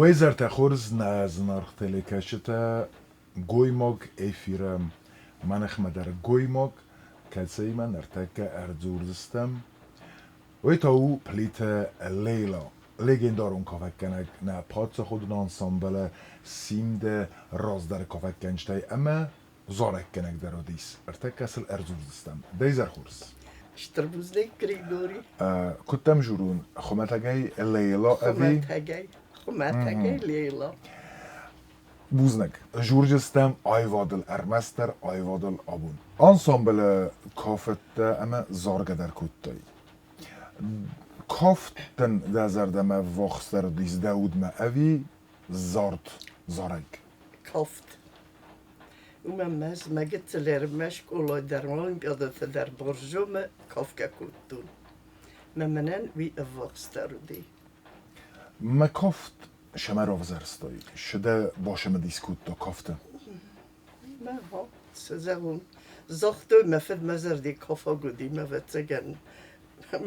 Уе зӕртӕ хорз, нӕ зынаргъ телекӕсджытӕ, гоймаг эфиры мӕ ныхмӕ дӕр гоймаг, кӕцыимӕ ныртӕккӕ ӕрдзурдзыстӕм. Уый та у Плиты Лейла, легендарон кафӕггӕнӕг нӕ паддзахадон ансамблы Симды раздӕры кафӕггӕнджытӕй ӕмӕ зарӕггӕнӕг дӕр уыдис. Ӕртӕккӕ сыл ӕрдзурдзыстӕм. Дӕ изӕр хорз! Стыр бузныг, Григори. Куыд дӕм журун, хуымӕтӕгӕй Лейла ӕви? Хуымӕтӕгӕй, хуымӕтӕгӕй Лейла. Бузныг. Журджыстӕм аивадыл ӕрмӕстдӕр аивадыл абон. Ансамблы кафыдтӕ ӕмӕ заргӕ дӕр кодтай. Кафт дын дӕ зӕрдӕмӕ ввахсдӕр уыдис дӕ удмӕ ӕви зард, зарӕг? Кафт. Уымӕн мӕ мӕ гыццылӕрмӕ скъолайы дӕр, олимпиадӕтӕ дӕр Боржомы кафгӕ кодтон. Мӕ мӕнӕн уый ӕввахсдӕр уыди. Мӕ кафт сӕмӕ равзӕрстай? Шы дӕ бацымыдис кодта кафты? Мӕ цы зӕгъон? Загътой, мӕ фыд мӕ зӕрди кафаг уыди, мӕ ӕвӕццӕгӕн,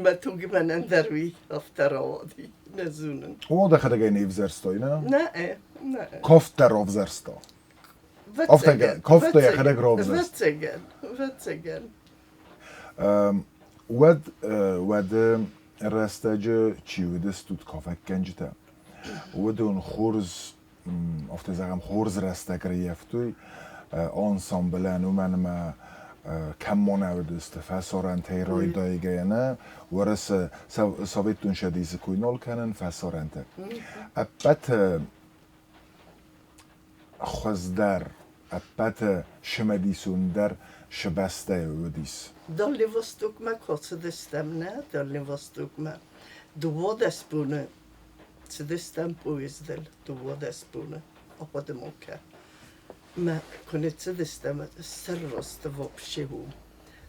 мӕ туг мӕнӕн дӕр уый афтӕ рауади, нӕ зонын. О, дӕхӕдӕг ӕй не взӕрстай, нӕ? Нӕ, нӕ. Кафт дӕр равзӕрста. Ӕвӕццӕгӕн. Кафт дӕ йӕхӕдӕг равзӕрста. Ӕвӕццӕгӕн, ӕвӕццӕгӕн. Уӕд уӕды рӕстӕджы чи уыдыстут кафӕггӕнджытӕ, уыдон хорз, афтӕ зӕгъӕм, хорз рӕстӕг ӕрӕййӕфтой ансамблӕн, уымӕн ӕмӕ кӕм ма нӕ уыдысты фӕсарӕнтӕй райдайгӕйӕ нӕ, Уӕрӕсе Советон Цӕдисы кой нал кӕнын, фӕсарӕнтӕ. Ӕппӕты хуыздӕр, ӕппӕты цымыдисондӕр цы бӕстӕйы уыдис? Дальний Востокмӕ куы ацыдыстӕм, нӕ, Дальний Востокмӕ 12 боны цыдыстӕм поездыл, 12 боны, ахъуыды ма кӕ. Мӕ куы ныццыдыстӕм, сӕррӕст вообще у.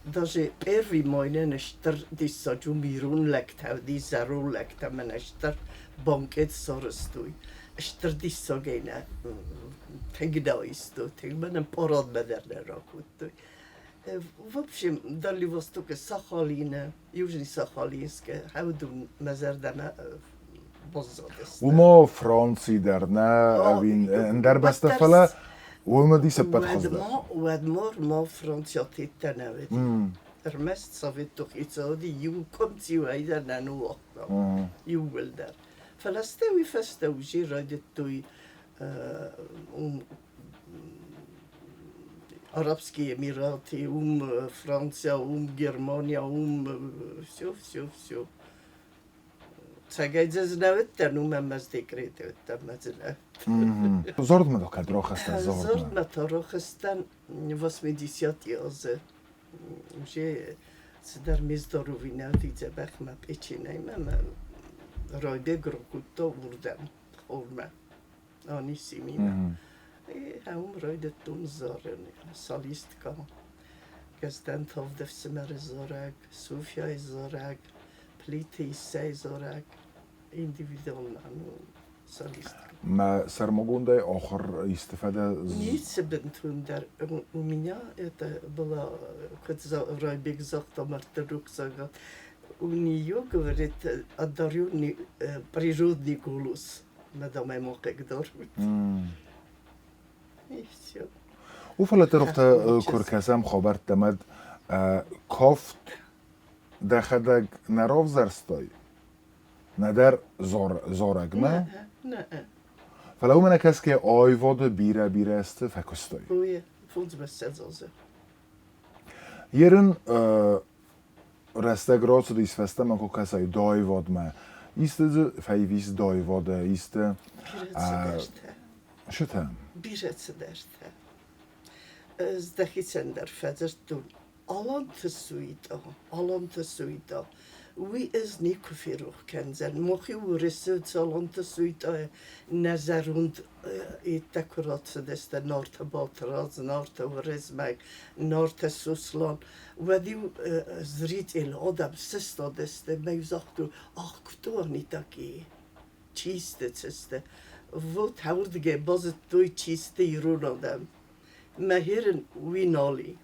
Даже первый мойнӕн стыр диссаджы уым ирон лӕгтӕ уыди, зӕронд лӕгтӕ мӕнӕ стыр банкет сарӕзтой. Стыр диссагӕй нӕ тынг нӕ истой, тынг мӕнӕн парадмӕ дӕр нӕ ракодтой. В общем, Дальний Востокы Сахалины, Южный Сахалинскы хӕудун мӕ зӕрдӕмӕ баззадысты. Уымӕ Франци дӕр нӕ, ӕви ӕндӕр бӕстӕ, фӕлӕ уымӕ дис ӕппӕт хуыздӕр. Уӕдмӕ ма Франци теттӕ нӕ уыди. Ӕрмӕст Советон хицауады иу комцъиуӕй дӕр нӕ ныууагъта. Иууылдӕр. Фӕлӕ стӕй уый фӕстӕ уже райдыдтой Арабские Эмираты, уым Франция, уым Германия, уым все, все, все. Цӕгӕй дзы нӕ уыдтӕн, уымӕн мӕ декреты уыдтӕн мӕ дзы Зардмӕ та кӕд рахызтӕн? Зардмӕ та рахызтӕн 80 азы. Уже цыдӕр ме здоровый нӕ уыди дзӕбӕх мӕ печенӕй мӕ райбег ракодта уырдӕм, хормӕ. Анисимимӕ. Уым райдыдтон зарын солисткӕ. Гӕздӕнты авд ӕфсымӕры зарӕг, Софьяйы зарӕг, Плиты Иссӕйы зарӕг, индивидуально солисткӕ. Мӕ сӕрмагондӕй ахуыр исты фӕдӕ? Ницы бынтондӕр. У меня это было, куыд Райбег загъта мӕрдты рюкзагы, у нее, говорит, одаренный природный голос. Мадам ма хъыгдарут. И все. У фӕлӕ тыргътӕ куы ркӕсӕм хабӕрттӕ мад кафт дӕхӕдӕг нӕ равзӕрстай, нӕдӕр зарӕг, нӕ? Нӕ. Фӕлӕ уымӕ нӕ кӕсгӕ аивады бирӕ-бирӕ азты фӕкуыстай. Уый 25 азы. Ерын рӕстӕг рацыдис фӕстӕмӕ куы кӕсай даивадмӕ, исты дзы фӕивис даивады, исты Бирӕ цыдӕртӕ. Шытӕ? Бирӕ цыдӕртӕ. Ӕз дӕхицӕн дӕр фӕдзырдтон Аланты суитъа, Аланты суитъа. Уый ӕз никуы ферох кӕндзӕн. Мохи Уырысы Аланты суитъа нӕ зӕронд Иттӕг куы рацыдысты Нарты Батырадз, Нарты Уырызмӕг, Нарты Сослан, уӕд-иу зритель адӕм сыстадысты мӕ-иу загътой, ах, кто они такие? Чи сты, цы сты? Вот уырдыгӕй базыдтой, чи сты ирон адӕм. Мӕ херын уый нал и.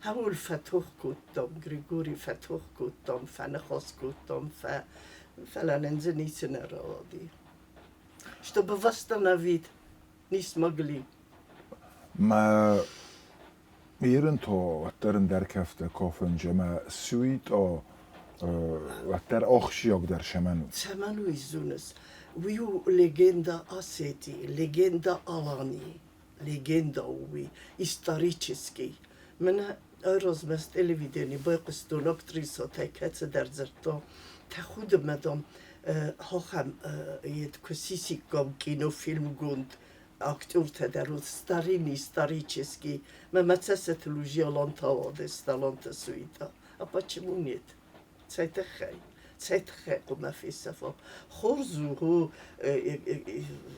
Ауыл фӕтох кодтам, Григори фӕтох кодтам, фӕныхас кодтам, фӕлӕ нын дзы ницы нӕ рауади. Чтобы восстановить не смогли. Мӕ Ирын то уӕддӕр ӕндӕр кӕфтӕ кофынджы ӕмӕ суито уӕддӕр ахсджиагдӕр цӕмӕн у? Цӕмӕн уый зоныс? Уый у легенда Осетии, легенда Алании. Легенда у уый, исторический. Мӕнӕ айразмӕ с телевидени байхъуыстон актрисатӕй кӕцыдӕр дзырдта, тӕхуды мӕ, дам, ахӕм йед куы сисиккам кинофильмгонд актертӕ дӕр уыд старинный, исторический. Мӕ мӕ цӕстытыл уже Аланта уадис, Аланта суета. А почему нет? Цӕй тыххӕй? Цӕй тыххӕй хъуамӕ фесӕфа? Хорз у,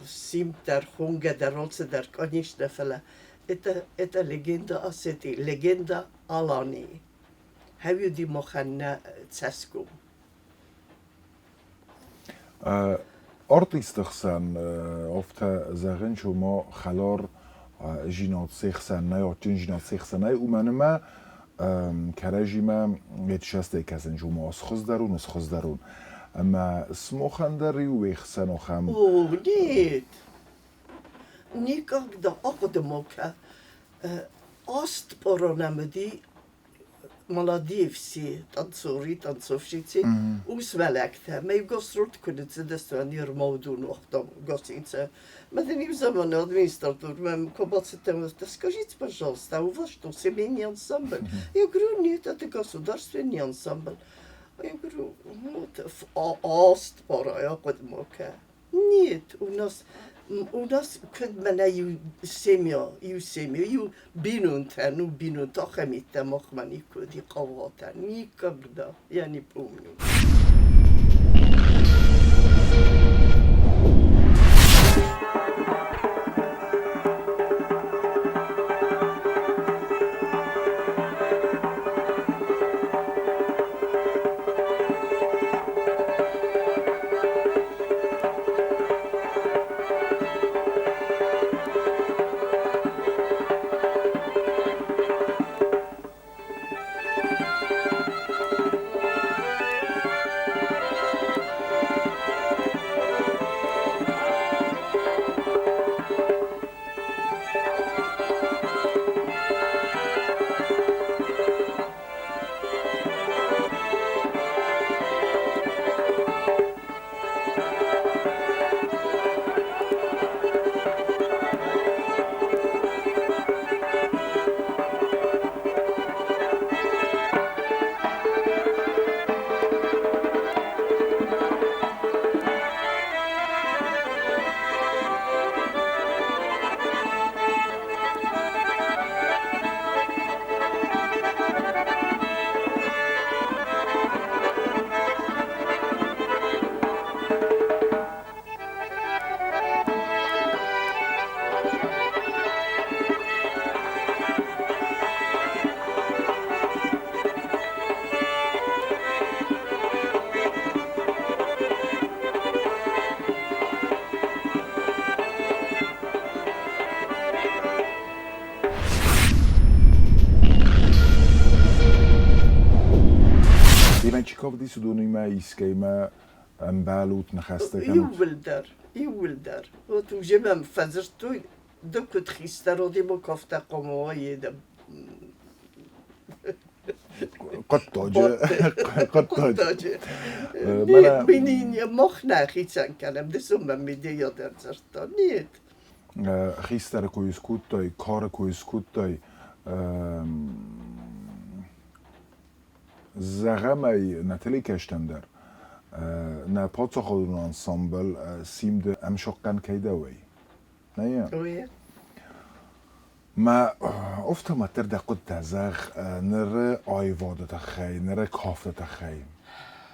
симд дӕр, хонгӕ дӕр, алцыдӕр, конечно, фӕлӕ это легенда Осетии, легенда Алании. Хӕуиуди махӕн нӕ цӕсгом. Артистты хсӕн афтӕ зӕгъын, ома хӕлар зинад се хсӕн нӕй, адджын зинад се хсӕн нӕй, уымӕн ӕмӕ кӕрӕдзимӕ ӕдсӕстӕй кӕсынц, ома схуыздӕр уын, схуыздӕр уын. Ӕмӕ смохӕн дӕр-иу уе хсӕн ахӕм... О, нет! Никогда ахъуыды ма кӕ. Аст пъӕрӕнӕм уыди молодые все танцоры, танцовщицы, усвӕлӕгтӕ. Мӕ гастрольты куы ныццыдысты, не рмаудон уагътам гостиницӕ. Мӕ дын иу заманы администратормӕ куы бацыдтӕн, скажите, пожалуйста, а у вас что, семейный ансамбль? Я говорю, нет, это государственный ансамбль. Я говорю, вот, аст пора, я подумала, Нет, у нас куыд мӕнӕ иу семья, иу семья, иу бинонтӕ, ну бинонтӕ ахӕмиттӕ махмӕ никуы уыди хъаугъатӕ, никогда, я не помню. Демӕ чи кавди уыдонимӕ искӕимӕ ӕмбӕлут, ныхӕстӕ кӕнут? Иууылдӕр, иууылдӕр. Вот уже мӕм фӕдзырдтой, ды куыд хистӕр уыди, кофтӕ хъуамӕ уа Хъуыддаджы. Хъуыддаджы. Мах нӕ хицӕн кӕнӕм, ды суммӕ медейӕ дӕр дзырдта. Нет. Хистӕры куы скодтай, кары куы скодтай, зӕгъӕм ӕй нӕ телекӕстӕн дӕр, нӕ паддзахадон ансамбль Симды ӕмсахъхъӕн кӕй дӕуӕй. Нӕ? Мӕ автоматтӕр дӕ хъуыдтӕ зӕгъ ныры аивады тыххӕй, ныры кафты тыххӕй.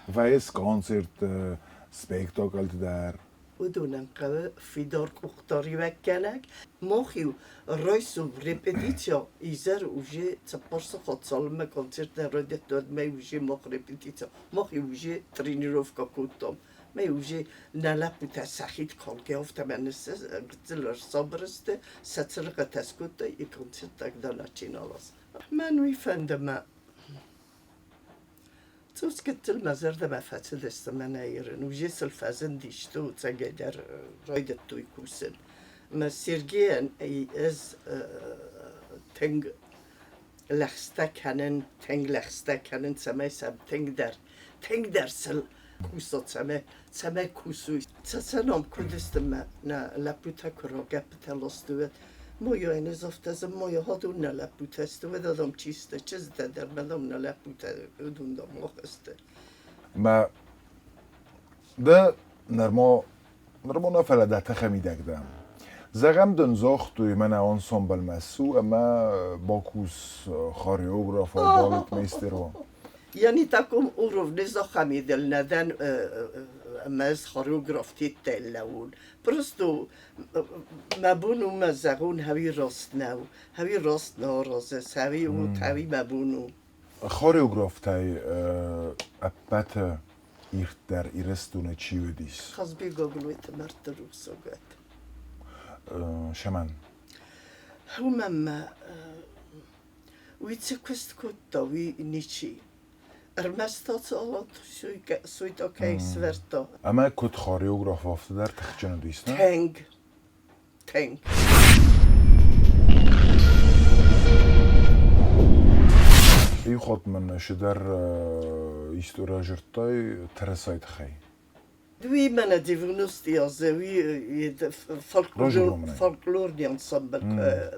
Вӕййыс концертты, спектакльты дӕр. Уыдонӕн хъӕуы фидар къухдариуӕггӕнӕг. Мах-иу райсом репетицийӕ изӕр уже цыппар сахат цалынмӕ концерт нӕ райдыдта, уӕдмӕ уже мах репетици, мах-иу уже тренировкӕ кодтам. Мӕ уже нӕ лӕппутӕ сӕхид калгӕ афтӕмӕ гыццыл ӕрсабыр сты, сӕ цырыхъытӕ скодтой и концерт тогда начиналось. Мӕн уый фӕнды мӕ. Цъус гыццыл мӕ зӕрдӕмӕ фӕцыдысты мӕнӕ Ирын, уже сыл фӕзындисты, ӕцӕгӕйдӕр райдыдтой кусын. Мӕ Сергейӕн ӕз тынг лӕгъстӕ кӕнын, тынг лӕгъстӕ кӕнын, цӕмӕй сӕм тынгдӕр, тынгдӕр сыл кусо, цӕмӕй, цӕмӕй кусуй. Цӕцӕном куыд сты мӕ нӕ лӕппутӕ куы рагӕппытӕ ластой, уӕд Моя ын афтӕ зын, моя хадон нӕ лӕппутӕ сты, уӕд адӕм чи сты, чызджытӕ дӕр мӕнӕн нӕ лӕппутӕ, уыдон дӕр мах сты. Мӕ дӕ нырма нырма нӕ фӕлӕ дӕ тыхы мидӕг дӕ. Зӕгъӕм дын загътой, мӕнӕ ансамблмӕ цу ӕмӕ бакус хореографау, балетмейстерау. Я не таком уровне захамидел нӕ дӕн ӕмӕ ӕз хореограф теттӕй лӕуун. Просто мӕ бон у мӕ зӕгъун, ӕви раст нӕу, ӕви раст нӕ аразыс, ӕви ут, ӕви мӕ бон у. Хореографтӕй ӕппӕты ирддӕр Ирыстоны чи уыдис? Хазби Гаглойты мӕрдты рухсагӕд. Шаман. Уымӕн мӕ уый цы куыст кодта, уый ничи. Ӕрмӕст ацы аланты суйта кӕй сӕвӕрдта. Ӕмӕ куыд хореограф, афтӕ дӕр тыхджын уыдис, нӕ? Тынг, тынг. Иу хатт мын цыдӕр истори азырдтай тырысайы тыххӕй. Уый мӕнӕ 90 азы уый фольклорный ансамбль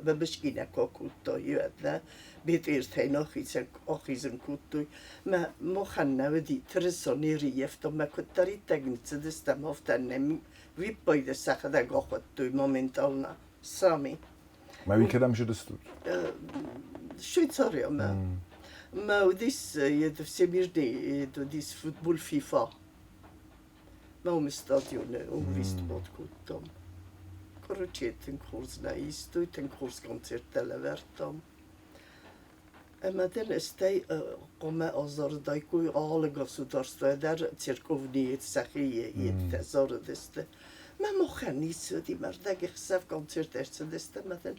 Бабушкина кодтой, нӕ Бетъиртӕй нӕхицӕн ахизын кодтой. Мӕ махӕн нӕ уыди тырыса не рыййӕфтам, мӕ куыддӕриддӕр ныццыдыстӕм, афтӕ нӕ виппайды сӕхӕдӕг ахуыдтой моментально сами. Мӕ уый кӕдӕм зыдыстут? Швейцариямӕ. Мӕ уыдис всемирный уыдис футбол FIFA. Мӕ уым стадионы уым кодтам. Короче, тынг хорз нӕ истой, тынг хорз концерттӕ лӕвӕрдтам. Ӕмӕ дын стӕй хъуамӕ азарыдаиккой алы государствойӕ дӕр церковныйы сӕхи йедтӕ зарыдысты. Мӕ махӕн ницы уыди, мӕ рдӕгӕхсӕв концерт ӕрцыдысты ӕмӕ дын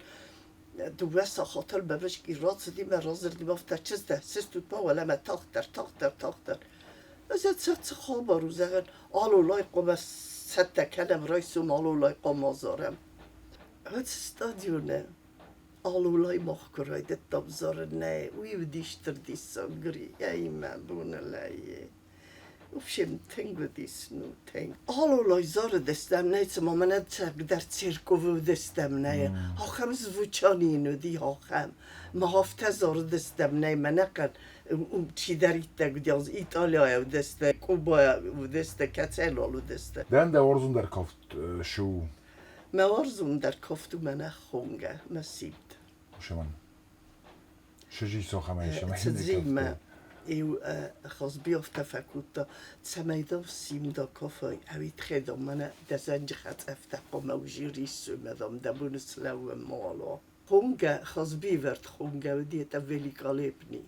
дыууӕ сахатыл бабашки рацыди мӕ радзырди афтӕ чызгтӕ, сыстут ма уӕлӕмӕ тагъддӕр, тагъддӕр, тагъддӕр. Ӕз цы хабар у, зӕгъын, алулай хъуамӕ цӕттӕ кӕнӕм райсом алулай хъуамӕ зарӕм. Уӕд стадионы алулай мах куы райдыдтам зарын, нӕ, уый уыди стыр диссаг, Гри, ӕй мӕ боны лӕй. В общем, тынг уыдис, ну, тынг. Алулай зарыдыстӕм, нӕ, цыма мӕнӕ цӕгдӕр церковы уыдыстӕм, нӕ, ахӕм звучание йын уыди, ахӕм. Мах афтӕ зарыдыстӕм, нӕ, мӕнӕ хъӕр чидӕриддӕр уыди, Италияйӕ уыдысты, Кубайӕ уыдысты, кӕцӕй нал уыдысты. Дӕн дӕ уарзондӕр кафт шы у? Мӕ уарзондӕр кафт у мӕнӕ хонгӕ, мӕ симд. Шыман. Шыжи сохамӕ шымӕ. Цыдзимӕ иу Хазби афтӕ фӕкодта, цӕмӕй дӕ симда кафай, ӕви тхедам мӕнӕ дӕ зӕнджы хӕцъӕфтӕ хъуамӕ узириссой, мӕ дам дӕ боны слӕууӕм мало. Хонгӕ, Хазби вӕрд хонгӕ уыди, это великолепный.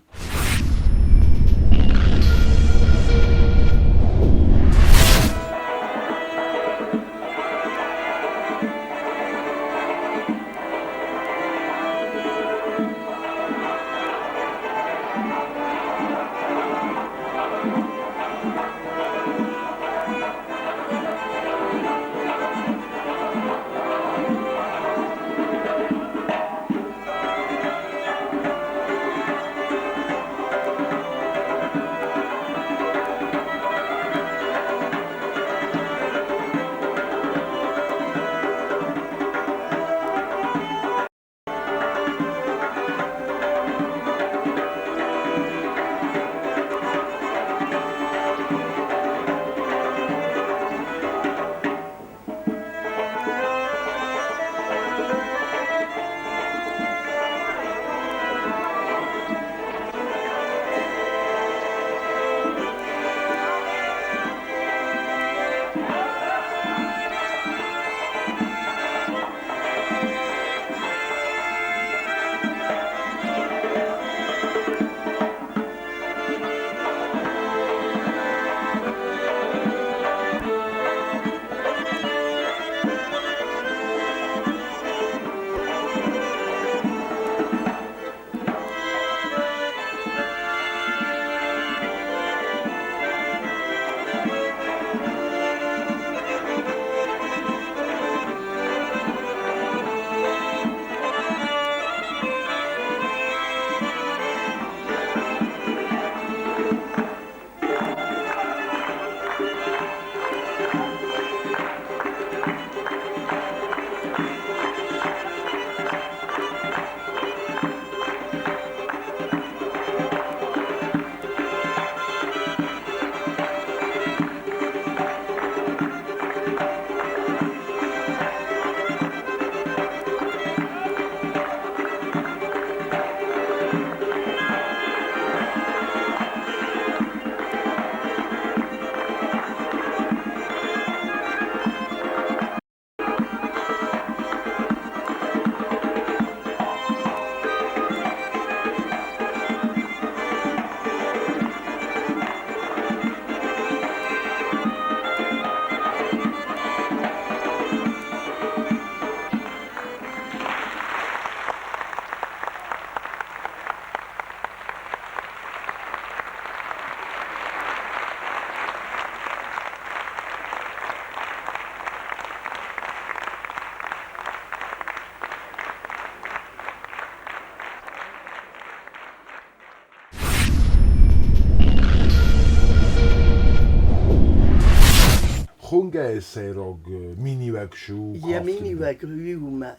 Хонгӕйы сӕйраг миниуӕг шы у Йӕ миниуӕг уый у мӕ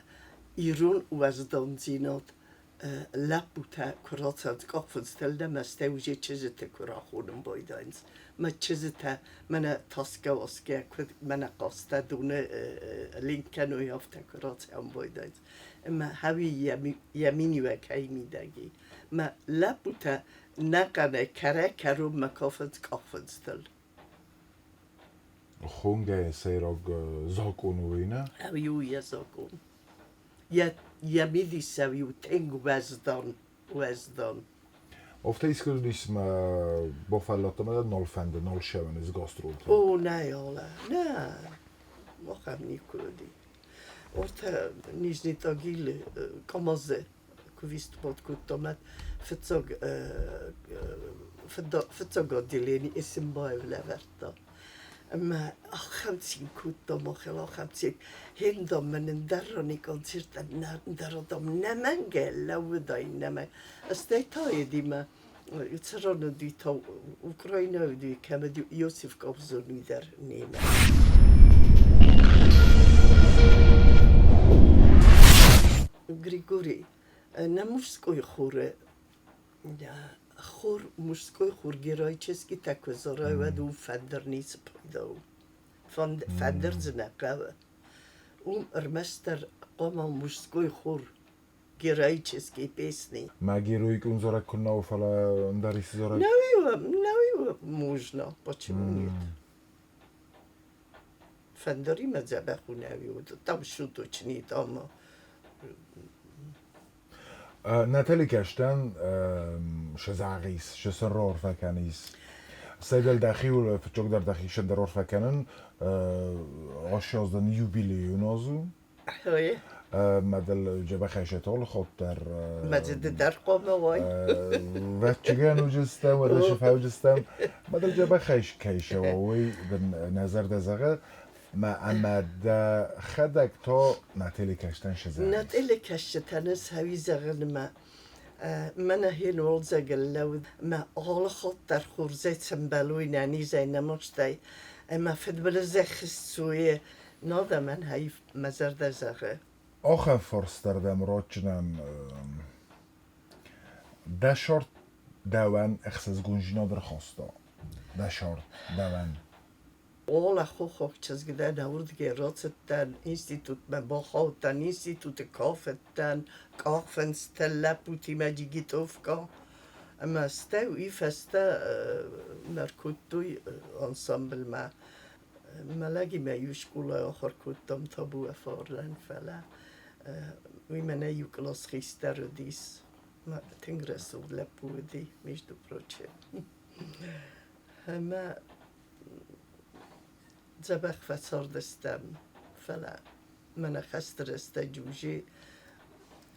ирон уӕздандзинад лӕппутӕ куы рацӕуынц къахфындзтыл ӕмӕ стӕй уже чызджыты куы рахонын байдайынц. Мӕ чызджытӕ мӕнӕ тасгӕ-уасгӕ куыд мӕнӕ хъазтӕ доны ленк кӕной, афтӕ куы рацӕуын байдайынц. Ӕмӕ хӕуи йӕ миниуӕг кӕй мидӕг и. Мӕ лӕппутӕ нӕхъӕнӕй кӕрӕй-кӕронмӕ кафынц къахфындзтыл. Хонгӕйы сӕйраг закъон у, нӕ? Ӕви у йӕ закъон. Йӕ мидисӕй у тынг уӕздан, уӕздан. Афтӕ искуы мӕ бафӕлладтам, нал фӕнды, нал ссӕуӕн из гастролты. О, нӕ, Алӕ, нӕ, махӕн никуы уыди. Ортӕ Нижний Тагилы КАМАЗы куы выступать кодтам, фыццаг фыццаг отделени Исимбаев лӕвӕрдта. Ӕмӕ ахӕм цин кодтам, махыл ахӕм цин. Хендам мын ӕндӕррани концерт, ӕндӕрадӕм нӕмӕнгӕ лӕууыдаин, нӕмӕ. Стӕй та едимӕ цӕрӕн уыди та Украинӕ уыди, кӕм уыди Иосиф Кобзони дӕр немӕ. Григорий, нӕ мужской хоры хор, мужской хор героический такой зарай, уӕд уым фӕндыр ницы пайда у. Фӕндыр дзы нӕ хъӕуы. Уым ӕрмӕстдӕр хъуамӕ мужской хор героические песни. Мӕ героикон зарӕг куы нӕу, фӕлӕ ӕндӕр исты зарӕг. Нӕу можно, почему нет? Фӕндыримӕ дзӕбӕх у нӕуи уыд, там шуточный, там Натали кастӕн шы зӕгъис, шы сын раарфӕ кӕнис. Стӕй дӕхиуыл фыццагдӕр дӕхицӕн дӕр арфӕ кӕнын ассаздын юбилейон аз у. Мадал джабахайшатол хоттар. Мадзды дӕр хъуамӕ уай. Вӕччыгӕн уыджыстӕм, уӕдӕ сыфӕуджыстӕм. Мадал джабахайш кӕй шӕуа, уый дын нӕ зӕрдӕ зӕгъы. Мӕ ӕмӕ дӕхӕдӕг то нӕ телекӕстӕн шызӕгъис. Нӕ телекӕсджытӕн сӕуи зӕгъынмӕ мӕнӕ хин уалдзӕгыл лӕуд мӕ алы хатт дӕр хорзӕй цӕмбӕлуй нӕ низӕй, нӕ мастӕй ӕмӕ фыдбылызӕй хызт Надӕмӕн хай мӕ зӕрдӕ зӕгъы. Ахӕм фарстӕрдӕм ратджынӕн дӕ сӕрт дӕуӕн ӕхсызгондзинад ӕрхаста? Дӕ сӕрт дӕуӕн? Ола хохаг чызг дӕн, уырдыгӕй рацыдтӕн, институтмӕ бахаудтӕн, институты кафыдтӕн, къахфындзтӕ лӕппутимӕ джигитовка. Ӕмӕ стӕй уый фӕстӕ мӕ ркодтой ансамблмӕ. Мӕ лӕгимӕ иу скъолайы ахуыр кодтам Табуафарлӕн, фӕлӕ уый мӕнӕй иу кълас хистӕр уыдис. Тынг рӕсугъд лӕппу уыди, между прочим. Ӕмӕ дзӕбӕх фӕцардыстӕм, фӕлӕ мӕнӕ хӕсты рӕстӕджы уже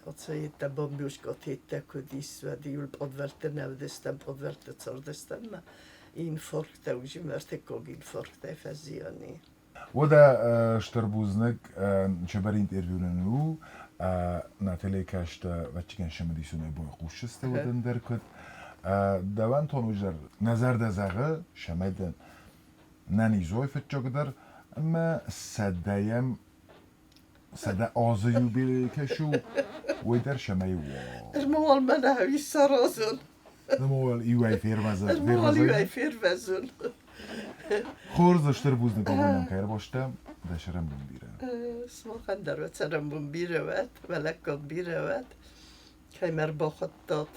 оцаеттӕ бомбёжкъотеттӕ куыд ис, уӕд иуыл пъадвӕлтты нӕ уыдыстӕм, пъадвӕлтты цардыстӕм ӕмӕ инфаркттӕ уже ӕртыккаг инфарктӕй фӕзиан и. Уӕдӕ стыр бузныг чабар интервью нын у. Нӕ телекӕстӕ вӕччыгӕн цымыдисонӕй байхъусдзысты уӕдӕн дӕр куыд. Дӕуӕн тон уызӕр нӕ зӕрдӕ зӕгъы, цӕмӕй дын нӕнизой фыццагдӕр ӕмӕ 100 азы юбилей кӕс у, уый дӕр цӕмӕй уа. Ӕрмӕуал мӕнӕ исаразун. Ӕрмӕуал иуӕй фервӕзын. Ӕрмӕуал иуӕй фервӕзун. Хорз, стыр бузныг абонӕн кӕй ӕрбастӕм, дӕ сӕрӕнбон бирӕ. Сымахӕн дӕр уӕ цӕрӕнбон бирӕ уӕд, уӕ лӕггад бирӕ уӕд, кӕй мӕ ӕрбахуыдтат.